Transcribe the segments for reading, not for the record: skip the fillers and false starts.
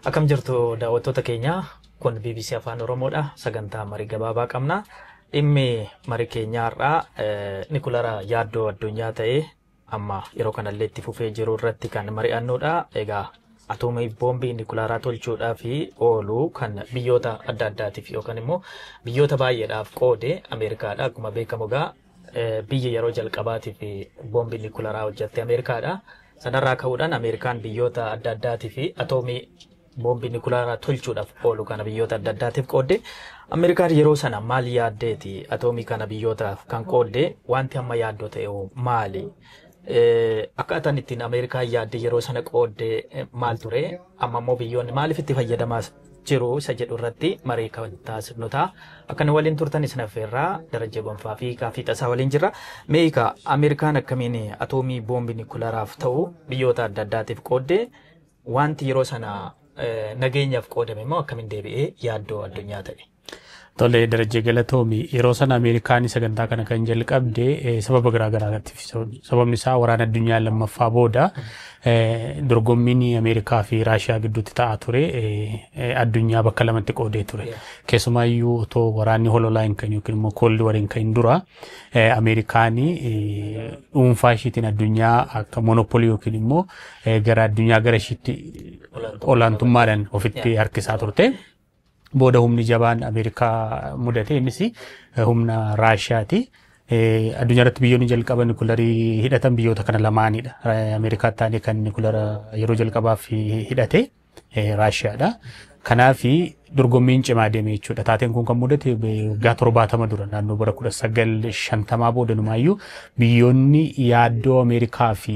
Akkam jirtu daawwattoota keenya? Kun BBC Afaan Oromoodha. Sagantaa marii gabaabaa qabna. Dhimmi marii keenyaa har'aa nikulara yaaddoo addunyaa ta'ee amma yeroo kanallee itti fufee jiru irratti kan mari'annudha. Egaa atoomii boombii nikularaa tolchuudhaaf oolu kan biyyoota adda addaatiif yookaan immoo biyyoota baay'eedhaaf qoode Ameerikaadha. Akkuma beekamu egaa biyya yeroo jalqabaatiif boombii nikularaa hojjette Ameerikaadha. Sanarraa ka'uudhaan Ameerikaan biyyoota adda addaatiif atoomii boombii nikularaa tolchuudhaaf oolu kana biyyoota adda addaatiif qoodde. Ameerikaan yeroo sana maal yaaddeeti atoomii kana biyyootaaf kan qoodde? Wanti amma yaaddoo ta'e hoo maali? Akkaataan ittiin Ameerikaan yaadde yeroo sana qoodde maal ture? Amma immoo biyyoonni maaliif itti fayyadamaa jiru isa jedhu irratti marii kan taasifnu ta'a. Akka nu waliin turtan isin affeerraa Darajjee Gonfaa fi Kaafii Tasaa waliin jirra. Mee egaa Ameerikaan akkamiin atoomii boombii nikularaaf ta'u biyyoota adda addaatiif qoodde? Wanti yeroo sana nageenyaaf qoodame immoo akkamiin deebi'ee yaaddoo addunyaa ta'e? Tole Darajjee, galatoomi. Yeroo sana Ameerikaan sagantaa kana kan jalqabde sababa garaa garaatiif. Sababni isaa waraana addunyaa lammaffaa booda dorgommiin Ameerikaa fi Raashiyaa gidduutti ta'aa ture addunyaa bakka lamatti qoodee ture. Keessumaayyuu otoo waraanni hololaa hin ka'in yookiin immoo Cold War hin ka'in dura Ameerikaan dhuunfaa ishiitiin addunyaa akka monopoly yookiin immoo gara addunyaa gara ishiitti olaantummaadhaan ofitti harkisaa turte. Booda humni jabaan Ameerikaa mudate, innis humna Raashiyaati. Addunyaa irratti biyyoonni jalqaba nikularii hidhatan biyyoota kana lamaanidha. Ameerikaa taanee kan nikulara yeroo jalqabaaf hidhate Raashiyaadha. Kanaaf dorgommiin cimaa deeme jechuudha. Taateen kun kan mudate waggaa 70 dura, naannoo bara 1950 booda numaayyuu biyyoonni yaaddoo Ameerikaa fi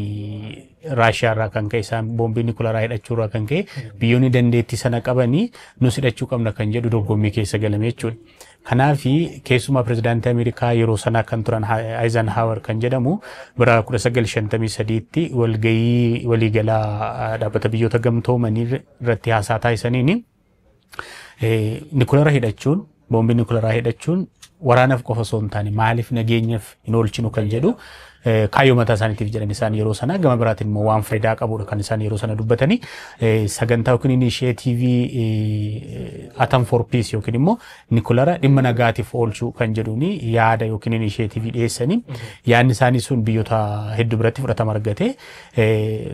Raashiyaa irraa kan ka'e, isaan boombii nikularaa hidhachuu irraa kan ka'e, biyyoonni dandeettii sana qabanii nus hidhachuu qabna kan jedhu dorgommii keessa galame jechuudha. Kanaaf keessumaa pirezidaantii Ameerikaa yeroo sanaa kan turan Eisenhower kan jedhamu bara 1953tti walgahii waliigalaa Dhaabbata Biyyoota Gamtoomanii irratti haasaa taasisaniin, nikulara hidhachuun, boombii nikularaa hidhachuun waraanaaf qofa osoo hin taane maaliif nageenyaaf hin oolchinu kan jedhu kaayyoo mataa isaaniitiif jedhan isaan yeroo sana. Gama biraatiin immoo waan faayidaa qabudha kan isaan yeroo sana dubbatanii, sagantaa yookiin initiative Atom for Peace yookiin immoo nikulara dhimma nagaatiif oolchuu kan jedhuuni yaada yookiin initiative dhiyeessanii, yaadni isaanii sun biyyoota hedduu biratti fudhatama argate.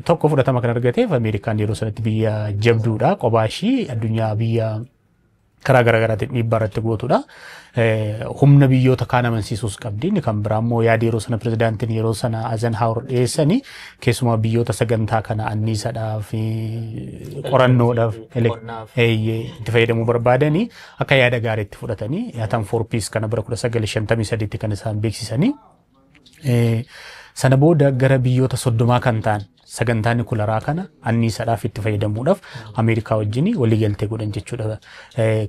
Tokko fudhatama kan argateef Ameerikaan yeroo sanatti biyya jabduudha, qophaa ishii addunyaa biyya karaa garaagaraatiin dhiibbaa irratti gootudha. Humna biyyoota kaan amansiisuus qabdi. Inni kan biraa immoo yaada yeroo sana pirezidaantiin yeroo sana Eisenhower dhiyeessanii keessumaa biyyoota sagantaa kana anniisaadhaaf, qorannoodhaaf itti fayyadamuu barbaadanii akka yaada gaariitti fudhatanii Atom for Peace kana bara 1953tti kan isaan beeksisanii. Sana booda gara biyyoota 30 kan ta'an sagantaa nikularaa kana anniisaadhaaf itti fayyadamuudhaaf Ameerikaa wajjin waliigaltee godhan jechuudha.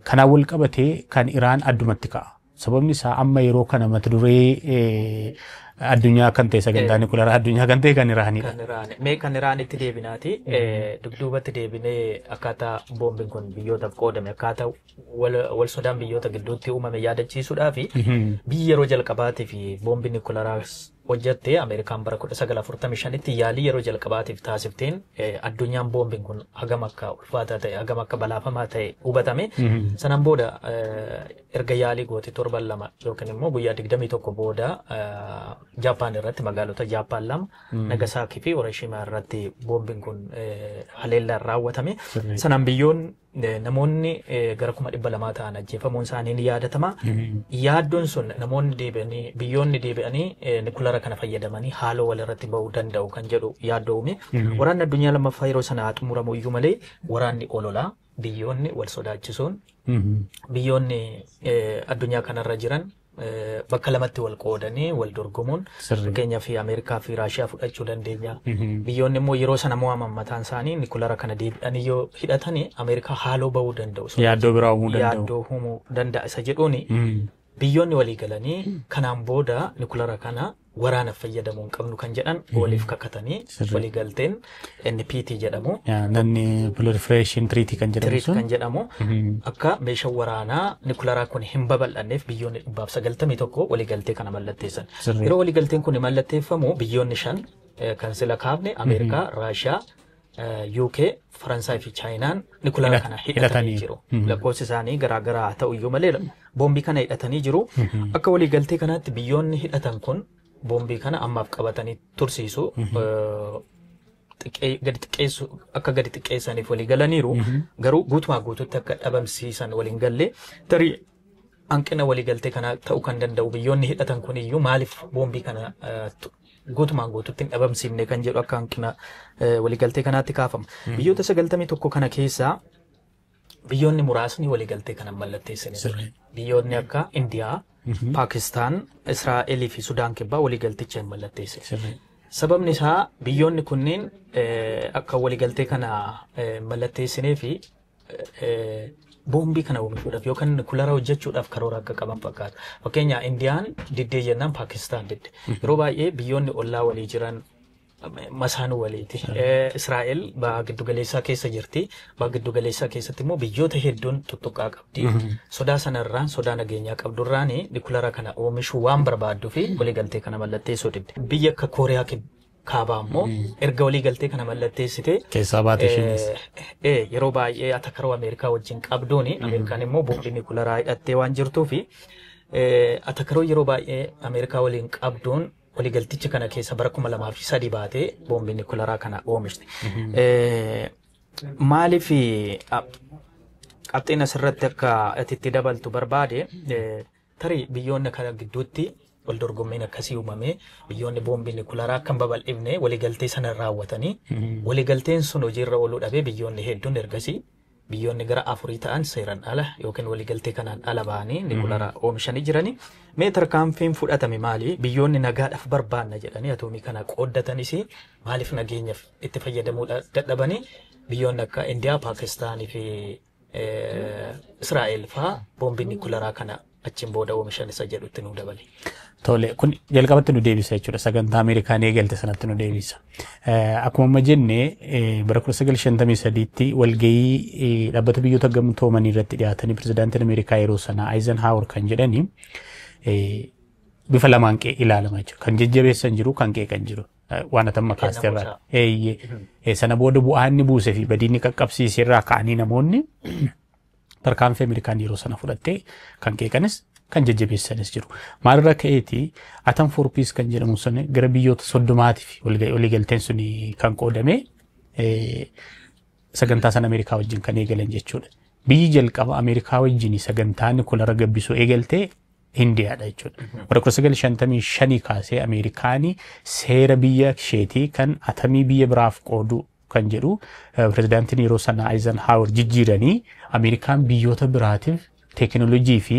Kanaan wal qabatee kan Iraan addumatti ka'a. Sababni isaa amma yeroo kana mata duree addunyaa kan ta'e, sagantaa nikularaa addunyaa kan ta'e kan Iraanidha. Kan Iraan. Mee kan Iraanitti deebinaati. Dudduubatti deebinee akkaataa boombiin kun biyyootaaf qoodame, akkaataa wal sodaan biyyoota gidduutti uumame yaadachiisuudhaafi, biyyi yeroo jalqabaatii fi boombii nikularaa hojjatte Ameerikaan bara 1945tti yaalii yeroo jalqabaatiif taasifteen addunyaan boombiin kun hagam akka ulfaataa ta'e, hagam akka balaafamaa ta'e hubatame. Sanaan booda erga yaalii goote torban 2 yookiin immoo guyyaa 21 booda Jaappaan irratti, magaalota Jaappaan lama, Nagasaakii fi Hirooshimaa irratti boombiin kun haleellaan raawwatame. Sanaan biyyoon namoonni gara 200,000 ta'an ajjeefamuun isaanii ni yaadatama. Yaaddoon sun namoonni deebi'anii, biyyoonni deebi'anii nikulara kana fayyadamanii haaloo walirratti ba'uu danda'u kan jedhu yaaddoo uume. Waraanni addunyaa lammaffaa yeroo sana xumuramu iyyuu malee waraanni ololaa biyyoonni wal sodaachisuun biyyoonni addunyaa kanarra jiran bakka lamatti wal qoodanii wal dorgomuun, fakkeenyaaf Ameerikaa fi Raashiyaa fudhachuu dandeenya. Biyyoonni immoo yeroo sana mo'aman mataan isaanii nikulara kana deebi'anii yoo hidhatanii Ameerikaa haaloo ba'uu danda'u. Yaaddoo biraa uumuu danda'u. Yaaddoo uumuu danda'a isa jedhuuni biyyoonni walii galanii kanaan booda nikulara kana waraanaaf fayyadamuu hin qabnu kan jedhan waliif kakatanii walii galteen NPT jedhamu. Non proliferation treaty kan jedhamu sun. Kan jedhamu akka meeshaan waraanaa nikularaa kun hin babal'anneef biyyoonni 191 walii galtee kana mallatteessan. Yeroo walii galteen kun mallatteeffamu biyyoonni shan kan sila kaafne, Ameerikaa, Raashiyaa, UK, Faransaay fi Chaayinaan nikulara kana hidhatanii jiru. Lakkoofsi isaanii garaagaraa haa ta'u iyyuu malee boombii kana hidhatanii jiru. Akka waliigaltee kanaatti biyyoonni hidhatan kun boombii kana ammaaf qabatanii tursiisu. Gadi xiqqeessu akka gadi xiqqeessaniif walii galaniiru. Garuu guutumaa guututti akka dhabamsiisan waliin galle tarii hanqina waliigaltee kanaa ta'uu kan danda'u biyyoonni hidhatan kun iyyuu maaliif boombii kana guutumaan guututti hin dhabamsiifne kan jedhu akka hanqina waliigaltee kanaatti kaafama. Biyyoota 91 kana keessaa biyyoonni muraasni waliigaltee kana mallatteessanii. Biyyoonni akka Indiyaa, Paakistaan, Israa'elii fi Sudaan Kibbaa waliigalticha hin mallatteessine. Sababni isaa biyyoonni kunneen akka waliigaltee kana mallatteessinee fi boombii kana oomishuudhaaf yookaan nikulara hojjechuudhaaf karoora akka qaban fakkaata. Fakkeenya Indiyaan diddee jennaan Paakistaan didde. Yeroo baay'ee biyyoonni ollaa walii jiran masaanuu waliiti. Israa'el baha giddugaleessaa keessa jirti. Baha giddugaleessaa keessatti immoo biyyoota hedduun tuttuqqaa qabdi. Sodaa sanarraan sodaa nageenyaa qabdurraan nikulara kana oomishuu waan barbaadduu fi waliigaltee kana mallatteessuu didde. Biyya akka Kooriyaa Kaabaa immoo erga waliigaltee kana mallatteessite keessaa baate isheenis. Yeroo baay'ee atakaroo Ameerikaa wajjin qabduuni Ameerikaan immoo boombii nikularaa hidhattee waan jirtuu fi atakaroo yeroo baay'ee Ameerikaa waliin qabduun waliigalticha kana keessa bara 2003 baatee boombii nikularaa kana oomishte. Maaliif qabxiin asirratti akka itti dabaltu barbaade tarii biyyoonni kana gidduutti wal dorgommiin akkasii uumamee biyyoonni boombii nikularaa akka hin babal'ifne waliigaltee sana raawwatanii waliigalteen sun hojiirra ooluu dhabee biyyoonni hedduun ergasii biyyoonni gara 4 ta'an seeraan ala yookiin waliigaltee kanaan ala ba'anii nikularaa oomishanii jiranii. Mee tarkaanfiin fudhatame maali? Biyyoonni nagaadhaaf barbaanna jedhanii atoomii kana qooddatanis maaliif nageenyaaf itti fayyadamuu dadhabanii biyyoonni akka Indiyaa, Paakistaanii fi Israa'el fa'aa boombii nikularaa kana achiin booda oomishan isa jedhutti nu dabale. Tole, kun jalqabatti nu deebisa jechuudha. Sagantaa Ameerikaan eegalte sanatti nu deebisa. Akkuma amma jenne bara 1953tti walgahii dhaabbata biyyoota gamtoomanii irratti dhiyaatanii pirezidaantiin Ameerikaa yeroo sanaa Eisenhower kan jedhani bifa lamaan ilaalama jechuudha. Kan jajjabeessan jiru, kan qeeqan jiru. Waan atamma kaaste irraa. Sana booda bu'aa inni buusee fi badiinni qaqqabsiise irraa ka'anii namoonni tarkaanfii Ameerikaan yeroo sana fudhattee kan qeeqanis kan jajjabeessanis jiru. Maalirra ka'eeti Atom for Peace kan jedhamu sun gara biyyoota 30tiif waliigalteen sun kan qoodame sagantaa sana Ameerikaa wajjin kan eegalan jechuudha. Biyyi jalqaba Ameerikaa wajjin sagantaa nikulara gabbisuu eegaltee Hindiyaadha jechuudha. Bara 1955 kaasee Ameerikaan seera biyya isheetii kan atamii biyya biraaf qooduu kan jedhu pirezidaantiin yeroo sanaa Eisenhower jijjiiranii Ameerikaan biyyoota biraatiif teekinooloojii fi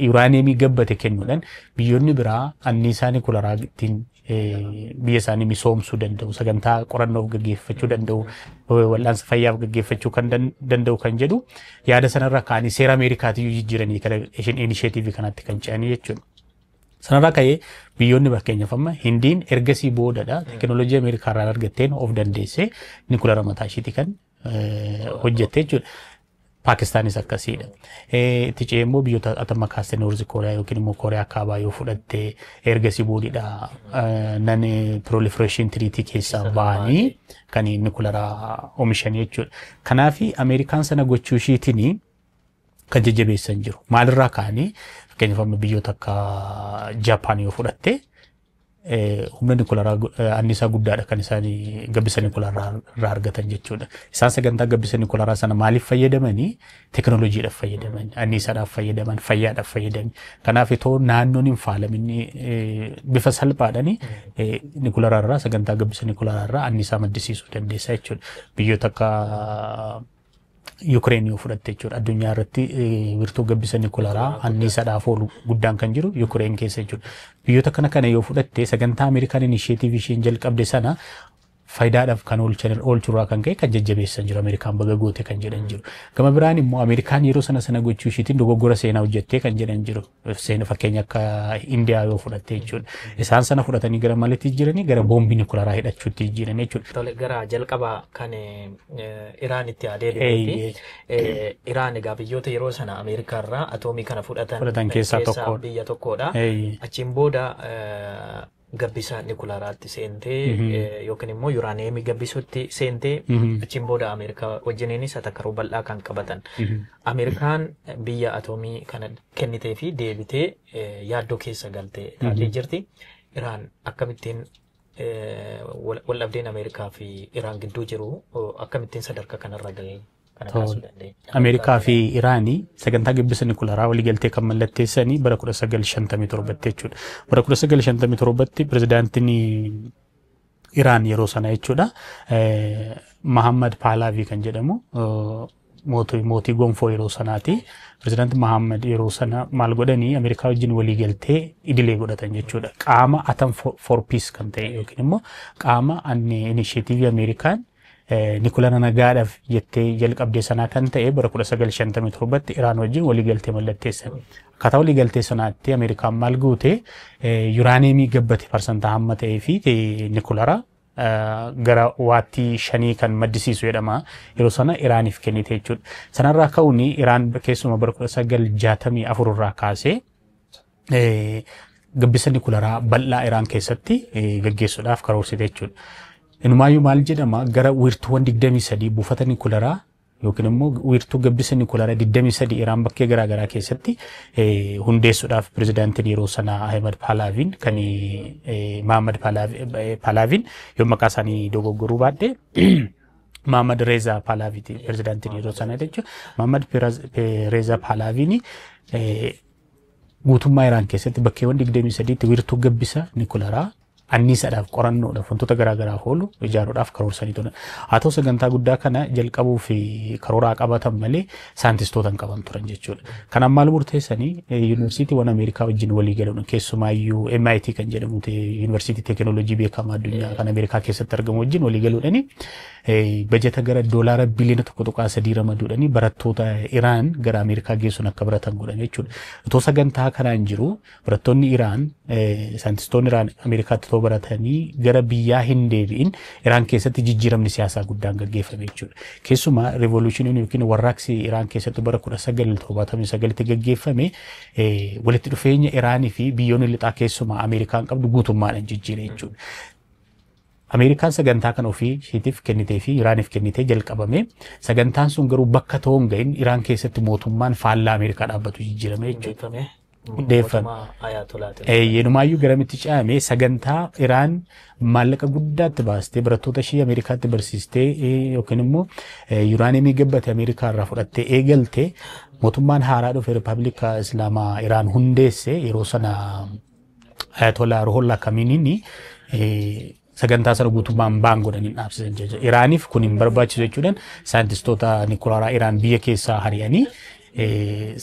yuuraaniyeemii gabbate kennuudhaan biyyoonni biraa anniisaa nikularaa ittiin biyya isaanii misoomsuu danda'u, sagantaa qorannoof gaggeeffachuu danda'u, wal'aansa fayyaaf gaggeeffachuu kan danda'u kan jedhu yaada sanarra ka'anii seera Ameerikaatiyyuu jijjiiranii kana inisheetiivii kanatti kan ce'anii jechuudha. Sanarraa ka'ee biyyoonni fakkeenyaaf amma Hindiin ergasii boodadha teekinooloojii Ameerikaa irraa argatteen of dandeessee nikulara mataa ishiitii kan hojjette jechuudha. Paakistaanis akkasiidha. Itti ce'ee immoo biyyoota atamma kaaste Noorzi Kooriyaa yookiin immoo Kooriyaa Kaabaa yoo fudhatte ergasii boodidha nan proliferation treaty keessaa ba'anii kan nikularaa oomishan jechuudha. Kanaaf Ameerikaan sana gochuu ishiitiin kan jajjabeessan jiru. Maalirraa ka'anii fakkeenyaaf amma biyyoota akka Jaapaan yoo fudhatte humna nikularaa anniisaa guddaadha kan isaan gabbisa nikularaa irraa argatan jechuudha. Isaan sagantaa gabbisa nikularaa sana maaliif fayyadamanii? Teekinooloojiidhaaf fayyadaman, anniisaadhaaf fayyadaman, fayyaadhaaf fayyadaman. Kanaaf itoo naannoon hin faalamin bifa salphaadhaan nikularaa irraa sagantaa gabbisa nikularaa irraa anniisaa maddisiisuu dandeessa jechuudha. Biyyoota akka Yukireen yoo fudhatte jechuudha. Addunyaa irratti wiirtuu gabbisa nikularaa anniisaadhaaf oolu guddaan kan jiru Yukireen keessa jechuudha. Biyyoota kana yoo fudhatte sagantaa Ameerikaan inisheetiivii isheen jalqabde sana faayidaadhaaf kan oolchurraa kan ka'e kan jajjabeessan jiru. Ameerikaan baga goote kan jedhan jiru. Gama biraan immoo Ameerikaan yeroo sana gochuu ishiitiin dogoggora seenaa hojjettee kan jedhan jiru. Seena fakkeenya akka Indiyaa yoo fudhatte jechuudha. Isaan sana fudhatanii gara maalitti jijjiiranii gara boombii nikularaa hidhachuutti jijjiiran jechuudha. Tole gara jalqaba kan Iraanitti adeemee Iraan egaa biyyoota yeroo sana Ameerikaa irraa atoomii kana fudhatan keessaa biyya tokkodha. Achiin booda gabbisa nikularaatti seentee yookiin immoo yuraaniyeemii gabbisuutti seentee achiin booda Ameerikaa wajjiniinis atakaruu bal'aa kan qabatan. Ameerikaan biyya atoomii kana kennitee fi deebitee yaaddoo keessa galtee taatee jirti. Iraan akkamittiin waldhabdeen Ameerikaa fi Iraan gidduu jiru akkamittiin sadarkaa kanarra ga'e kana kaasuu dandeenya? Ameerikaa fi Iraanii sagantaa gabbisa nikularaa waliigaltee kan mallatteessanii bara 1957 jechuudha. Bara 1957 pirezidaantiin Iraan yeroo sana jechuudha, Mahammad Pahlavi kan jedhamu, mootii gonfoo yeroo sanaati. Pirezidaanti Mahammad yeroo sana maal godhanii, Ameerikaa wajjin waliigaltee idilee godhatan jechuudha. Qaama Atom for Peace kan ta'e yookiin immoo qaama initiative Ameerikaan nikulara nagaadhaaf jettee jalqabdee sanaa kan ta'e bara 1957 Iraan wajjin waliigaltee mallatteessan. Akkaataa waliigaltee sanaatti Ameerikaan maal goote? Yuraaniyeemii gabbate parsantaa hamma ta'ee fi nikulara gara waattii 5 kan maddisiisu jedhama. Yeroo sana Iraaniif kennite jechuudha. Sanarraa ka'uun Iraan keessumaa bara 1964 irraa kaasee gabbisa nikularaa bal'aa Iraan keessatti gaggeessuudhaaf karoorsite jechuudha. Inumaayyuu maal jedhama, gara wiirtuuwwan 23 buufata nikularaa yookiin immoo wiirtuu gabbisa nikularaa 23 Iraan bakkee garaagaraa keessatti hundeessuudhaaf pirezidaantiin yeroo sanaa Ahmed Pahlaviin, kan Mahammad Pahlaviin, yoo maqaa isaanii dogoggoruu baadhe, Mahammad Reza Pahlaviiti pirezidaantiin yeroo sanaa jechuudha. Mahammad Reza Pahlaviin guutummaa Iraan keessatti bakkeewwan 23tti wiirtuu gabbisa nikularaa anniisaadhaaf, qorannoodhaaf, wantoota garaagaraaf oolu ijaaruudhaaf karoorsanii turan. Haa ta'u, sagantaa guddaa kana jalqabuu fi karooraa qabatan malee saayintistoota hin qaban turan jechuudha. Kanaaf maal murteessanii? Yuunivarsiitiiwwan Ameerikaa wajjin walii galuun, keessumaayyuu MIT kan jedhamu, yuunivarsiitii teekinooloojii beekamaa addunyaa kan Ameerikaa keessatti argamu wajjin walii galuudhani bajeta gara doolaara biliyoona 1.3 ramaduudhani barattoota Iraan gara Ameerikaa geessuun akka baratan godhan jechuudha. Otoo sagantaa kanaan jiru barattoonni Iraan, saayintistoonni Iraan Ameerikaatti otoo baratanii gara biyyaa hin deebi'in Iraan keessatti jijjiiramni siyaasaa guddaan gaggeeffame jechuudha. Keessumaa revolushiniin yookiin warraaqsi Iraan keessatti bara 1979tti gaggeeffame walitti dhufeenya Iraanii fi biyyoonni lixaa, keessumaa Ameerikaan qabdu guutummaadhaan jijjiire jechuudha. Ameerikaan sagantaa kana ofii isheetiif kennitee fi Iraaniif kennitee jalqabame. Sagantaan sun garuu bakka ta'uu hin gahin Iraan keessatti mootummaan faallaa Ameerikaa dhaabbatu jijjiirame jechuudha. Hundeeffame. Yenumaayyuu garamitti ce'ame? Sagantaa Iraan maallaqa guddaatti baastee barattoota ishee Ameerikaatti barsiistee yookiin immoo yuraaniyeemii gabbate Ameerikaa irraa fudhattee eegalte, mootummaan haaraa dhufe Rippaabilika Islaamaa Iraan hundeesse yeroo sana Ayatollah Ruhollah Khamenei sagantaa sana guutummaan baan godhanii dhaabsisan jechuudha. Iraaniif kun hin barbaachisu jechuudhaan saayintistoota nikularaa Iraan biyya keessaa ari'anii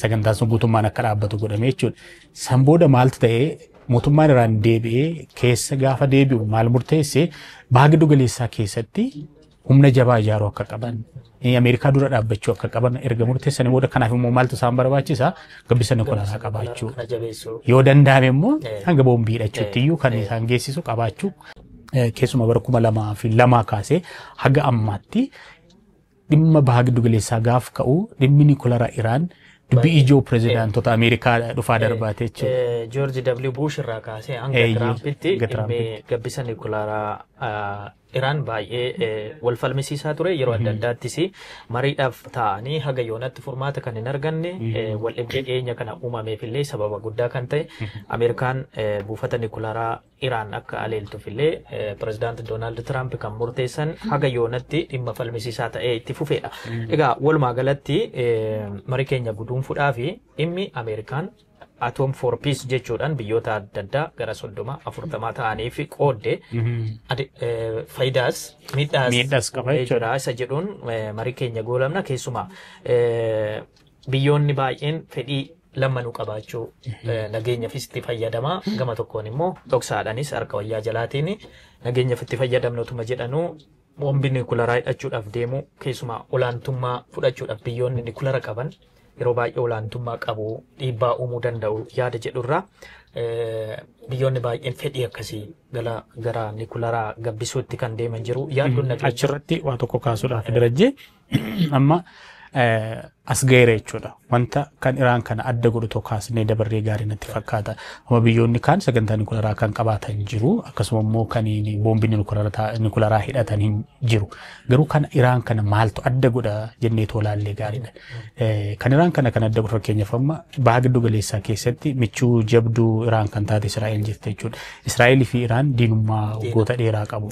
sagantaan sun guutummaan akka dhaabbatu godhame jechuudha. San booda maaltu ta'ee? Mootummaan Iraan deebi'ee keessa gaafa deebi'u maal murteesse? Baha giddu galeessaa keessatti humna jabaa ijaaruu akka qaban, Ameerikaa dura dhaabbachuu akka qaban erga murteessanii booda, kanaaf immoo maaltu isaan barbaachisa? Gabbisa nikularaa qabaachuu. Yoo danda'ame immoo hanga boombii hidhachuutti iyyuu kan isaan geessisu qabaachuu. Keessumaa bara 2002 kaasee haga ammaatti dhimma baha giddu galeessaa gaaf ka'u dhimmi nikularaa Iraan dubbii ijoo pirezidaantota Ameerikaa dhufaa darbaate jechuudha. George W. Bush irraa kaasee hanga Tiraampitti dhimmi gabbisa nikularaa Iraan baay'ee wal falmisiisaa ture. Yeroo adda addaattis mariidhaaf taa'anii haga yoonatti furmaata kan hin arganne, wal dhibdee dhiyeenya kana uumameef illee sababa guddaa kan ta'e, Ameerikaan buufata nikularaa Iraan akka aleeltuuf illee pirezidaanti Doonaald Tiraamp kan murteessan haga yoonatti dhimma falmisiisaa ta'ee itti fufeedha. Egaa walumaa galatti marii keenya guduunfuudhaa fi dhimmi Ameerikaan Atom for Peace jechuudhaan biyyoota adda addaa gara 30 40 ta'aniif qoodde faayidaas miidhaas Miidhaas qaba jechuudha. Isa jedhuun marii keenya goolabna. Keessumaa biyyoonni baay'een fedhii lammanuu qabaachuu, nageenyaafis itti fayyadamaa, gama tokkoon immoo dhoksaadhaanis harka wayyaa jalaatiin nageenyaaf itti fayyadamna utuma jedhanuu boombii nikularaa hidhachuudhaaf deemu. Keessumaa olaantummaa fudhachuudhaaf biyyoonni nikulara qaban yeroo baay'ee olaantummaa qabu, dhiibbaa uumuu danda'u yaada jedhurraa biyyoonni baay'een fedhii akkasii gara nikularaa gabbisuutti kan deeman jiru. Yaaddoon nageenya. Achirratti waa tokko kaasuudhaaf, Darajjee, amma As ga'eera jechuudha. Wanta kan Iraan kana adda godhu tokko kaasnee dabarree gaarii natti fakkaata. Amma biyyoonni kaan sagantaa nikularaa kan qabaatan jiru, akkasuma immoo kan boombii nikularaa hidhatan hin jiru. Garuu kan Iraan kana maaltu adda godha jennee tolaallee gaariidha. Kan Iraan kana kan adda godhu, fakkeenyaaf, amma baha giddu galeessaa keessatti michuu jabduu Iraan kan taate Israa'el jirti jechuudha. Israa'elii fi Iraan diinummaa waggoota dheeraa qabu.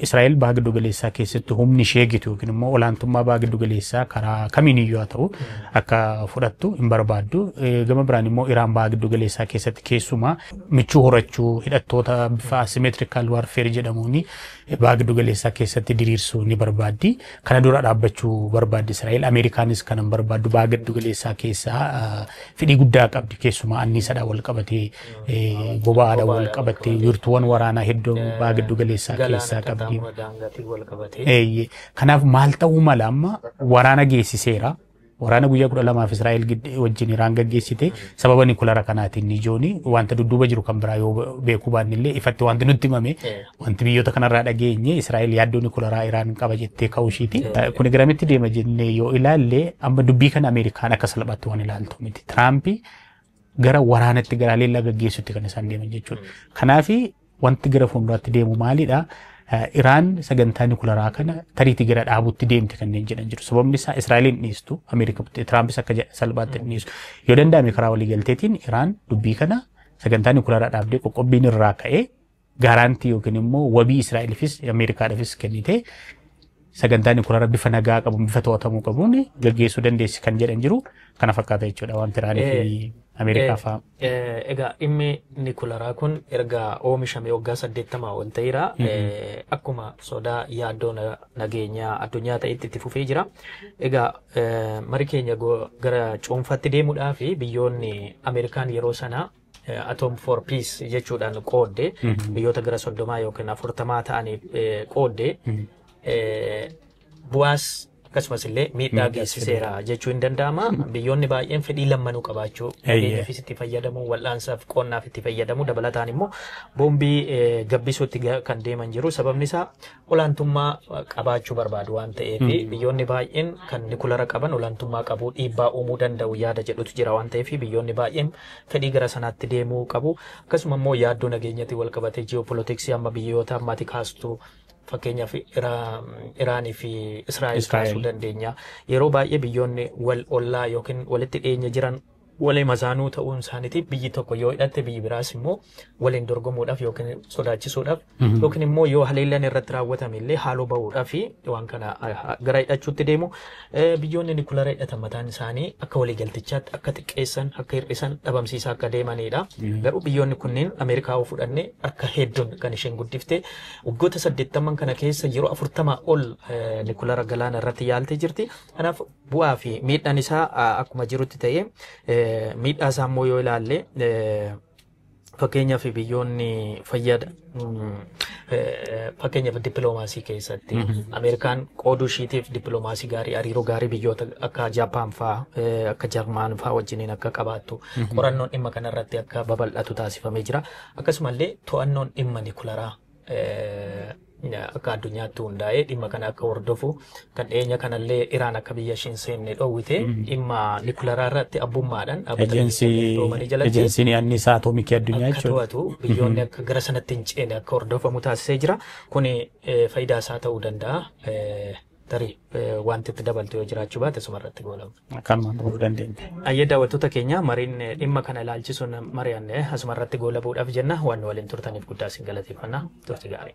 Israa'el baha giddu galeessaa keessatti humni ishee gitu yookiin immoo olaantummaa baha giddu galeessaa karaa kamiiniyyuu haa ta'u akka fudhattu hin barbaaddu. Gama biraan immoo Iraan baha giddu galeessaa keessatti keessumaa michuu horachuu, hidhattoota bifa asymmetrical warfare jedhamuun baha giddu galeessaa keessatti diriirsuu ni barbaaddi. Kana dura dhaabbachuu barbaaddi Israa'el. Ameerikaanis kana hin barbaaddu. Baha giddu galeessaa keessaa fedhii guddaa qabdi, keessumaa anniisaadhaan wal qabatee, boba'aadhaan wal qabatee, wiirtuuwwan waraanaa hedduu baha giddu galeessaa keessaa qabdi. Eeyyee. Kanaaf maal ta'uu mala? Amma waraana geessiseera. Waraana guyyaa 12f Israa'el wajjin Iraan gaggeessite sababa nikulara kanaatiin ijooni wanta dudduuba jiru kan biraa yoo beekuu baanne illee, ifatti wanti nutti himame, wanti biyyoota kanarraa dhageenye, Israa'el yaaddoo nikularaa Iraan qaba jettee ka'uu ishiiti. Kun garamitti deema jennee yoo ilaalle, amma dubbii kana Ameerikaan akka salphaatti waan ilaaltu miti. Tiraampi gara waraanatti, gara leellaa gaggeessutti kan isaan deeman jechuudha. Kanaafi wanti gara fuulduraatti deemu maalidha? Iraan sagantaa nikularaa kana tariitii gara dhaabutti deemte kanneen jedhan jiru. Sababni isaa Israa'eliin dhiistu, Ameerika Tiraampis akka salphaatti hin dhiisu. Yoo danda'ame karaa waliigalteetiin Iraan dubbii kana sagantaa nikularaa dhaabdee, qoqqobbiin irraa ka'ee, guarantee yookiin immoo wabii Israa'eliifis Ameerikaadhaafis kennite, sagantaa nikularaa bifa nagaa qabuun, bifa to'atamuu qabuun gaggeessuu dandeessi kan jedhan jiru. Kana fakkaata jechuudha wanti Iraanii fi Ameerikaa fa'aa. Egaa dhimmi nikularaa kun erga oomishame waggaa 80 ol ta'eera. Akkuma sodaa yaaddoo nageenyaa addunyaa ta'etti itti fufee jira. Egaa mari keenya gara cuunfaatti deemuudhaa fi biyyoonni Ameerikaan yeroo sana Atom for Peace jechuudhaan qoodde, biyyoota gara 30 yookiin 40 ta'aniif qoodde, bu'aas akkasumas illee miidhaa geessiseera jechuu hin danda'ama. Biyyoonni baay'een fedhii lammanuu qabaachuu, nageenyaafis itti fayyadamuu, wal'aansaaf, qonnaaf itti fayyadamuu, dabalataan immoo boombii gabbisuutti kan deeman jiru. Sababni isaa olaantummaa qabaachuu barbaadu waan ta'eef, biyyoonni baay'een kan nikulara qaban olaantummaa qabu, dhiibbaa uumuu danda'u yaada jedhutu jira waan ta'eef, biyyoonni baay'een fedhii gara sanaatti deemuu qabu. Akkasuma immoo yaaddoo nageenyatti wal qabatee ji'opolitiksii amma biyyoota ammati kaastu, fakkeenyaaf Iraanii fi Israa'el kaasuu dandeenya. Yeroo baay'ee biyyoonni wal ollaa yookiin walitti dhiyeenya jiran walii masaanuu ta'uun isaaniitiif, biyyi tokko yoo hidhatte biyyi biraas immoo waliin dorgomuudhaaf yookiin sodaachisuudhaaf yookiin immoo yoo haleellaan irratti raawwatame illee haaloo bahuudhaaf waan kana gara hidhachuutti deemu. Biyyoonni nikulara hidhatan mataan isaanii akka waliigaltichaatti akka xiqqeessan, akka hir'isan, dhabamsiisaa akka deemanidha. Garuu biyyoonni kunneen, Ameerikaa yoo fudhanne, akka hedduun kan isheen guddifte waggoota 80n kana keessa yeroo 40 ol nikulara galaana irratti yaaltee jirti. Kanaaf bu'aa fi miidhaan isaa akkuma jirutti ta'ee, miidhaa isaa immoo yoo ilaalle, fakkeenyaaf biyyoonni fayyada, fakkeenyaaf dippiloomaasii keessatti Ameerikaan qooduu ishiitiif dippiloomaasii gaarii, hariiroo gaarii biyyoota akka Jaappaan fa'aa, akka Jarmaan fa'aa wajjiniin akka qabaattu, qorannoon dhimma kanarratti akka babal'atu taasifamee jira. Akkasumallee to'annoon dhimma nikularaa akka addunyaatti hundaa'ee dhimma kana akka hordofu, kan dhiyeenya kanallee Iraan akka biyya ishiin seenne dhoowwite, dhimma nikularaa irratti abbummaadhaan Ejensiin anniisaa atoomikii addunyaa akka jechuudha. To'atu, biyyoonni akka gara sanatti hin ceene akka hordofamu taasisee jira. Kuni faayidaa isaa ta'uu danda'a. Tarii wanti itti dabaltu yoo jiraachuu baate asuma irratti goolabna. Akkanumaan ta'uu dandeenya. Ayyee, daawwattoota keenya, mariin dhimma kana ilaalchisuun mari'anne asuma irratti goolabuudhaaf jenna. Waan nu waliin turtaniif guddaa isin galateeffanna. Turti gaarii.